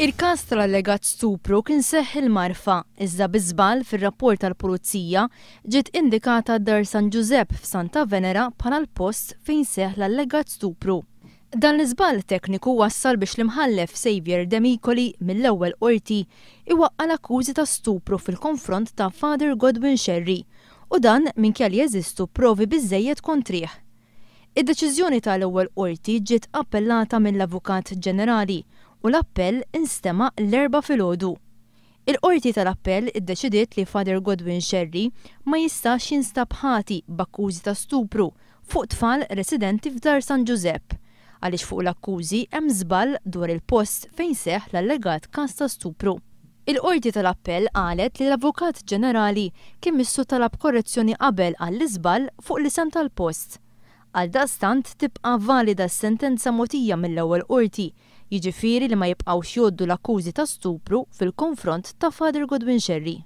Il-każ tal-allegat stupru kien seħħ il-Marfa, iżda bi żball fir-rapport tal-Pulizija ġiet indikata d-Dar San Ġużepp f'Santa Venera bħala l-post fejn seħħ l-allegat stupru. Dan l-iżball tekniku wassal biex l-Imħallef Saviour Demicoli mill-Ewwel Qorti iwaqqa' l-akkużi ta' stupru fil-konfront ta' Father Godwin Scerri u dan minkejja li jeżistu provi biżżejjed kontrih. Id-deċiżjoni ta' l-Ewwel Qorti ġiet appellata mill-Avukat Ġenerali u l-appell instema' l-Erbgħa filgħodu. Il-Qorti tal-Appell iddeċidiet li Father Godwin Scerri ma jistax jinstab ħati b'akkużi ta' stupru fuq tfal residenti f'Dar San Ġużepp għaliex fuq l-akkużi hemm żball dwar il-post fejn seħħ l-allegat każ ta' stupru. Il-Qorti tal-Appell qalet li l-Avukat Ġenerali kien missu talab korrezzjoni qabel għall-iżball fuq l-isem tal-post. Għaldaqstant tibqa' valida s-sentenza mogħtija mill-Ewwel Qorti, jiġifieri li ma jibqgħux jgħoddu l-akkużi ta' stupru fil-konfront ta' Father Godwin Scerri.